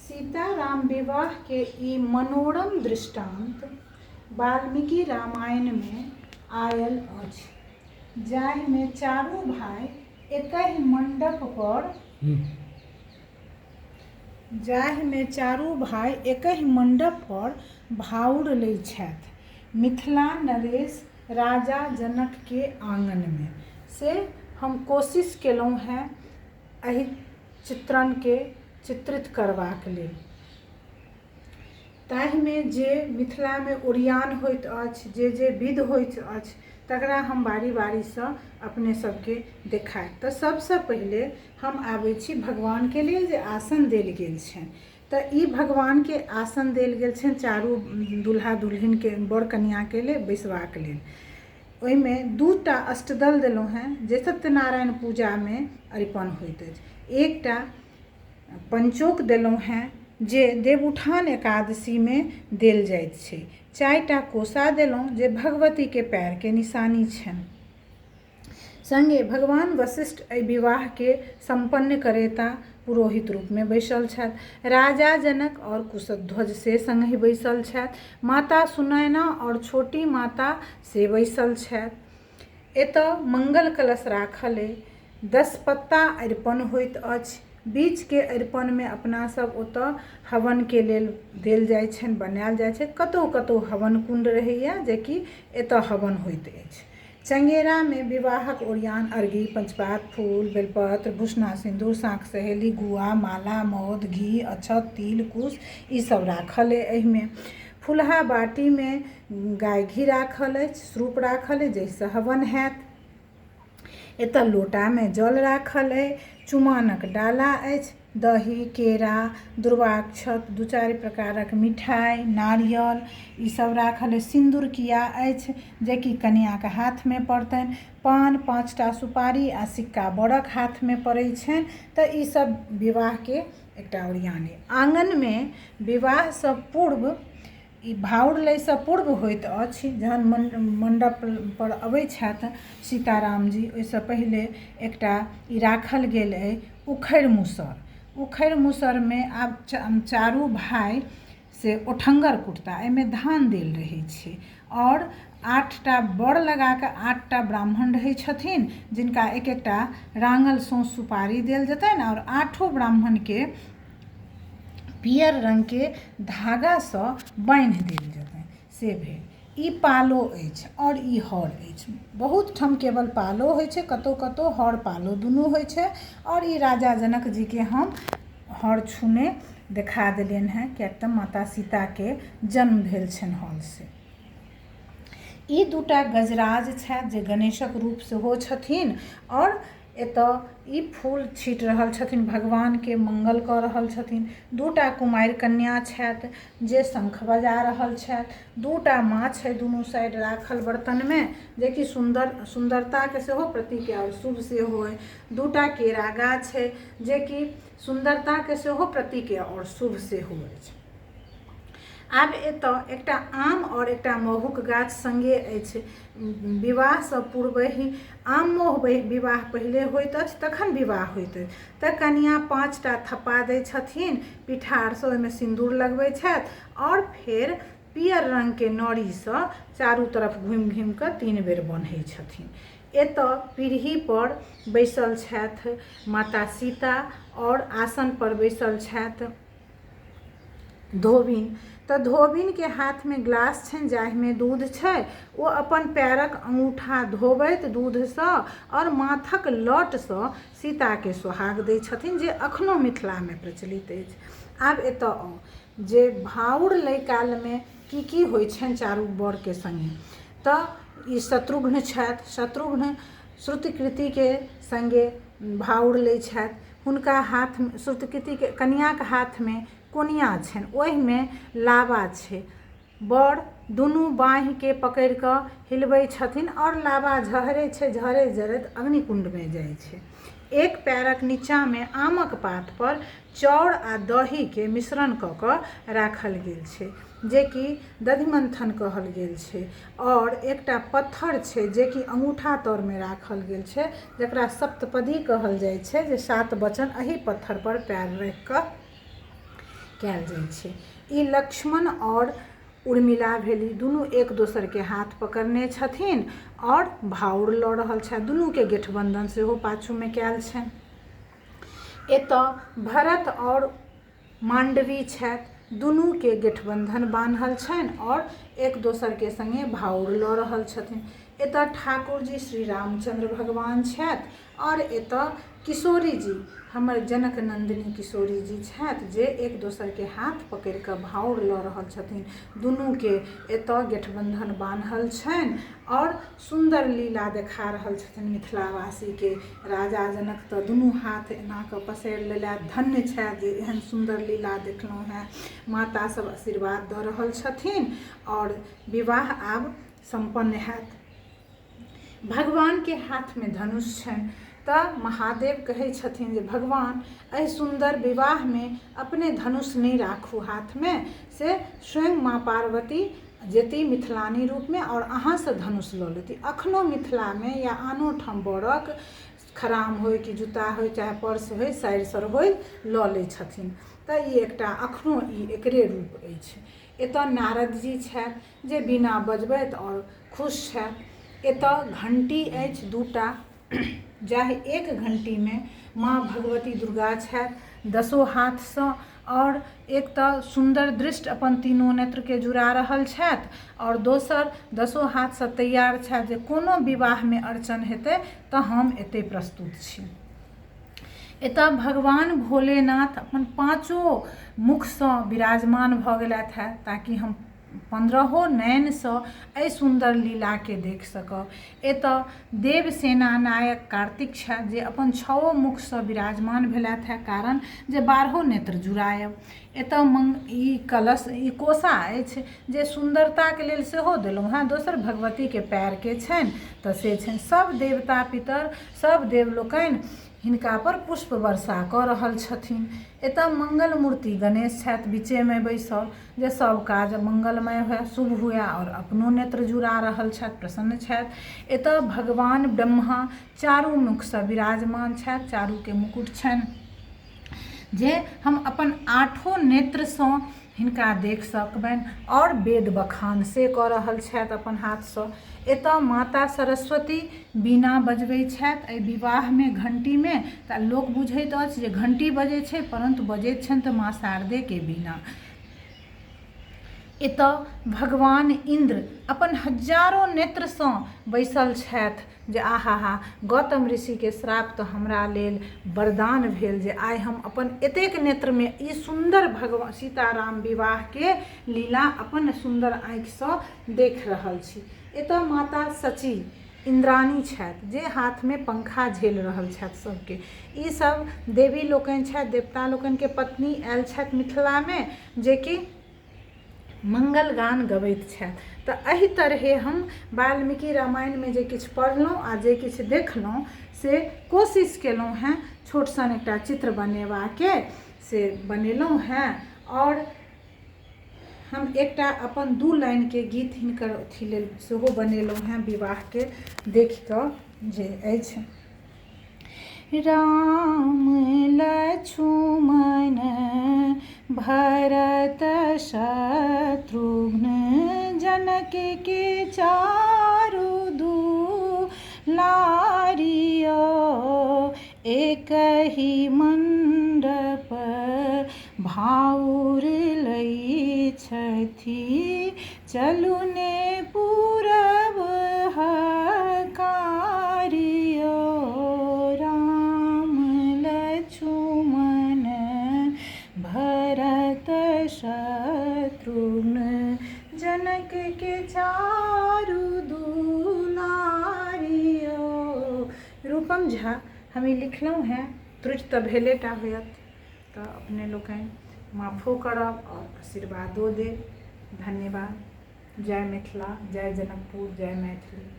सीताराम विवाहके ई मनोरम दृष्टान्त वाल्मीकि रामायणमे आयल अछि, जाहिमे चारू भाइ एकहि मण्डप पर जाहिमे चारू भाइ एकहि मण्डप पर भाउर लै छथि मिथिला नरेश राजा जनकके आँगनमे। से हम कोशिश केलहुँ हेँ एहि चित्रणके चित्रित करबाक लेल। ताहिमे जे मिथिलामे ओरियान होइत अछि, जे जे विध होइत अछि, तकरा हम बारी बारीसँ अपने सबके देखायब। तऽ सबसँ पहिले हम आबै छी भगवानके लेल जे आसन देल गेल छनि। तऽ ई भगवानके आसन देल गेल छनि चारू दुल्हा दुल्हिनके वर कनिआँके लेल बैसबाक लेल। ओहिमे दूटा अष्टदल देलहुँ हेँ जे सत्यनारायण पूजामे अरिपन होइत अछि। एकटा पञ्चोक देलहुँ हेँ जे देवउठान एकादशीमे देल जाइत छै। चारिटा कोसा देलहुँ जे भगवतीके पएरके निशानी छनि। सङ्गे भगवान वशिष्ठ एहि विवाहके सम्पन्न करेता पुरोहित रूपमे बैसल छथि। राजा जनक आओर कुशध्वज से सङ्गहि बैसल छथि। माता सुनयना आओर छोटी माता से बैसल छथि। एतऽ मङ्गल कलश राखल अइ। दसपत्ता अरिपन होइत अछि। बीचके अरिपनमे अपना सब ओतऽ हवनके लेल देल जाइ छनि, बनायल जाइ छै। कतहु कतहु हवन कुण्ड रहैए जेकि एतऽ हवन होइत अछि। चंगेरामे विवाहक ओरियान अर्घी, पंचपात, फूल, बेलपत्र, भूषणा, सिन्दूर, साँख सहेली, गुआ, माला, मौध, घी, अक्षत, तिल, कुश ई सब राखल अइ एहिमे। फुलहा बाटीमे गाय घी राखल अछि, सुरुप राखल अछि जाहिसँ हवन होयत। एतऽ लोटामे जल राखल अइ, चुमानक डाला अछि, दही, केरा, दुर्वाक्षत, दू चारि प्रकारक मिठाइ, नारियल ई सब राखल अछि। सिन्दूर किया अछि जेकि कनिआँके हाथमे पड़तनि। पान, पाँचटा सुपारी आ सिक्का वरक हाथमे पड़ै छनि। तऽ ई सब विवाहके एकटा ओरियान अइ। आँगनमे विवाहसँ पूर्व ई भाउर लैसँ पूर्व होइत अछि। जहन मण्डप पर अबै छथि सीतारामजी ओहिसँ पहिले एकटा ई राखल गेल अइ उखड़ि मूसर। उखड़ि मूसरमे आब चारू भाइ से ओठङ्गर कुटता। एहिमे धान देल रहै छै आओर आठटा बर लगाकऽ आठटा ब्राह्मण रहै छथिन जिनका एक एकटा राङ्गल सौँस सुपारी देल जेतनि आओर आठो ब्राह्मणके पियर रङ्गके धागासँ बान्हि देल जेतनि से भेल। ई पालो अछि आओर ई हर अछि। बहुत ठाम केवल पालो होइ छै, कतहु कतहु हर पालो दुनू होइ छै। आओर ई राजा जनक जीके हम हर छूने देखा देलियनि हेँ किएक तऽ माता सीताके जन्म भेल छनि हरसँ। ई दूटा गजराज छथि जे गणेशक रूप सेहो छथिन आओर एतऽ ई फूल छीट रहल छथिन, भगवानके मंगल कऽ रहल छथिन। दूटा कुमारि कन्या छथि जे शंख बजा रहल छथि। दूटा माछ है दुनू साइड राखल बर्तनमे जेकि सुन्दर सुन्दरताके सेहो प्रतीक आओर शुभ सेहो अइ। दूटा केरा गाछ है जेकि सुन्दरताके सेहो प्रतीक आओर शुभ सेहो अछि। आब एतऽ एकटा आम आओर एकटा महुक गाछ सङ्गे अछि। विवाहसँ पूर्वहि आम मह विवाह पहिले होइत अछि तखन विवाह होइत अछि। तऽ कनिआँ पाँचटा थप्पा दै छथिन पिठारसँ, ओहिमे सिन्दूर लगबै छथि आओर फेर पियर रङ्गके नोरीसँ चारू तरफ घुमि घुमिकऽ 3 बेर बन्है छथिन। एतऽ पीढ़ीपर बैसल छथि माता सीता आओर आसनपर बैसल छथि धोबिन। तऽ धोबिनके हाथमे ग्लास छनि जाहिमे दूध छै। ओ अपन पएरक अङ्गूठा धोबैत दूधसँ आओर माथक लटसँ सीताके सोहाग दै छथिन जे एखनो मिथिलामे प्रचलित अछि। आब एतऽ आउ जे भाउर लै कालमे की की होइ छनि चारू वरके सङ्गे। तऽ ई शत्रुघ्न छथि। शत्रुघ्न श्रुतिकृतिके सङ्गे भाउर लै छथि। हुनका हाथमे श्रुतिकृतिके कनिआँके हाथमे कोनिया छनि, ओहिमे लावा छै। वर दुनू बाँहिके पकड़ि कऽ हिलबै छथिन आओर लावा झहरै छै, झहरैत झहरैत अग्निकुण्डमे जाइ छै। एक पएरक नीचाँमे आमक पातपर चाउर आ दहीके मिश्रण कऽ कऽ राखल गेल छै जेकि दधिमन्थन कहल गेल छै। आओर एकटा पत्थर छै जेकि अङ्गूठा तरमे राखल गेल छै जकरा सप्तपदी कहल जाइ छै, जे 7 वचन एहि पत्थरपर पएर राखिकऽ कयल जाइ छै। ई लक्ष्मण आओर उर्मिला भेली, दुनू एक दोसरके हाथ पकड़ने छथिन आओर भाउर लऽ रहल छथि। दुनूके गेठबन्धन सेहो पाछूमे कयल छनि। एतऽ भरत आओर माण्डवी छथि, दुनूके गेठबन्धन बान्हल छनि आओर एक दोसरके सङ्गे भाउर लऽ रहल छथिन। एतऽ ठाकुरजी श्री रामचन्द्र भगवान छथि आओर एतऽ किशोरी जी हमर जनक नन्दिनी किशोरी जी छथि, जे एक दोसरके हाथ पकड़ि कऽ भाउर लऽ रहल छथिन। दुनूके एतऽ गेठबन्धन बान्हल छनि आओर सुन्दर लीला देखा रहल छथिन मिथिलावासीके। राजा जनक तऽ दुनू हाथ एना कऽ पसारि लेलथि, धन्य छथि जे एहन सुन्दर लीला देखलहुँ हेँ। माता सब आशीर्वाद दऽ रहल छथिन आओर विवाह आब सम्पन्न हैत। भगवानके हाथमे धनुष छनि, तऽ महादेव कहै छथिन जे भगवान एहि सुन्दर विवाहमे अपने धनुष नहि राखू हाथमे, से स्वयं माँ पार्वती जेती मिथिलानी रूपमे आओर अहाँसँ धनुष लऽ लेती। अखनो मिथिलामे या आनो ठाम बरक खराम होय कि जूता होय, चाहे पर्स होय, साड़ि सर होय, लऽ लै छथिन। तऽ ई एकटा अखनो ई एकरे रूप अछि। एतऽ नारद जी छथि जे बीणा बजबैत आओर खुश छथि। एतऽ घण्टी अछि दूटा, जाहि एक घण्टीमे माँ भगवती दुर्गा छथि दसो हाथसँ, आओर एक तऽ सुन्दर दृष्टि अपन तीनो नेत्रके जुड़ा रहल छथि, आओर दोसर दसो हाथसँ तैयार छथि जे कोनो विवाहमे अड़चन हेतै तऽ हम एतै प्रस्तुत छी। एतऽ भगवान भोलेनाथ अपन पाँचो मुखसँ विराजमान भऽ गेलथि हेँ, ताकि हम पन्द्रहो नयनसँ एहि सुन्दर लीलाके देख सकब। एतऽ देवसेना नायक कार्तिक छथि जे अपन छओ मुखसँ विराजमान भेलथि हेँ, कारण जे बारहो नेत्र जुड़ायब। एतऽ ई कलश ई कोसा अछि जे सुन्दरताके लेल सेहो देलहुँ हेँ, दोसर भगवतीके पएरके छनि तऽ से छनि। सभ देवता पितर सभ देव लोकनि हिनका पर पुष्प वर्षा कऽ रहल छथिन। एतऽ मंगल मूर्ति गणेश छथि बीचेमे बैसल, जे सब काज मंगलमय हुए, शुभ हुए, आओर अपनो नेत्र जुड़ा रहल छथि, प्रसन्न छथि। एतऽ भगवान ब्रह्मा चारू मुखसँ विराजमान छथि, चारूके मुकुट छनि जे हम अपन आठो नेत्रसँ हिनका देख सकबनि, आओर वेद बखान से कऽ रहल छथि अपन हाथसँ। एतऽ माता सरस्वती बीणा बजबै छथि एहि विवाहमे घण्टीमे, तऽ लोक बुझैत अछि जे घण्टी बजै छै, परन्तु बजैत छनि तऽ माँ शारदेके बीणा। एतऽ भगवान इन्द्र अपन हजारो नेत्रसँ बैसल छथि जे आहाहा, गौतम ऋषिके श्राप तऽ हमरा लेल वरदान भेल जे आइ हम अपन एतेक नेत्रमे ई सुन्दर भगवान सीताराम विवाहके लीला अपन सुन्दर आँखिसँ देख रहल छी। एतऽ माता शची इन्द्राणी छथि जे हाथमे पंखा झेल रहल छथि सबके। ई सब देवी लोकनि छथि, देवता लोकनिके पत्नी आयल छथि मिथिलामे, जेकि मंगल गान गबैत छथि। तऽ एहि तरहे हम वाल्मीकि रामायणमे जे किछु पढ़लहुँ आ जे किछु देखलहुँ से कोशिश केलहुँ हेँ छोट सन एकटा चित्र बनेबाके, से बनेलहुँ हेँ। आओर हम एकटा अपन 2 लाइनके गीत हिनकर अथी लेल सेहो बनेलहुँ हेँ विवाहके देखिकऽ जे अछि। राम लक्ष्मण भरत शत्रुघ्न जनक के चारु दुलारियो, एक ही मंडप भाउर लै छथि, चलु ने पूरब हकारियो, राम लक्ष्मण भरत शत्रुघ्न जनक के चारु दुलारियो। रूपम झा हम ई लिखलहुँ हेँ, त्रुटि तऽ भेले टा होयत, तऽ अपने लोकनि माफो करब आओर आशीर्वादो देब। धन्यवाद। जय मिथिला, जय जनकपुर, जय मैथिली।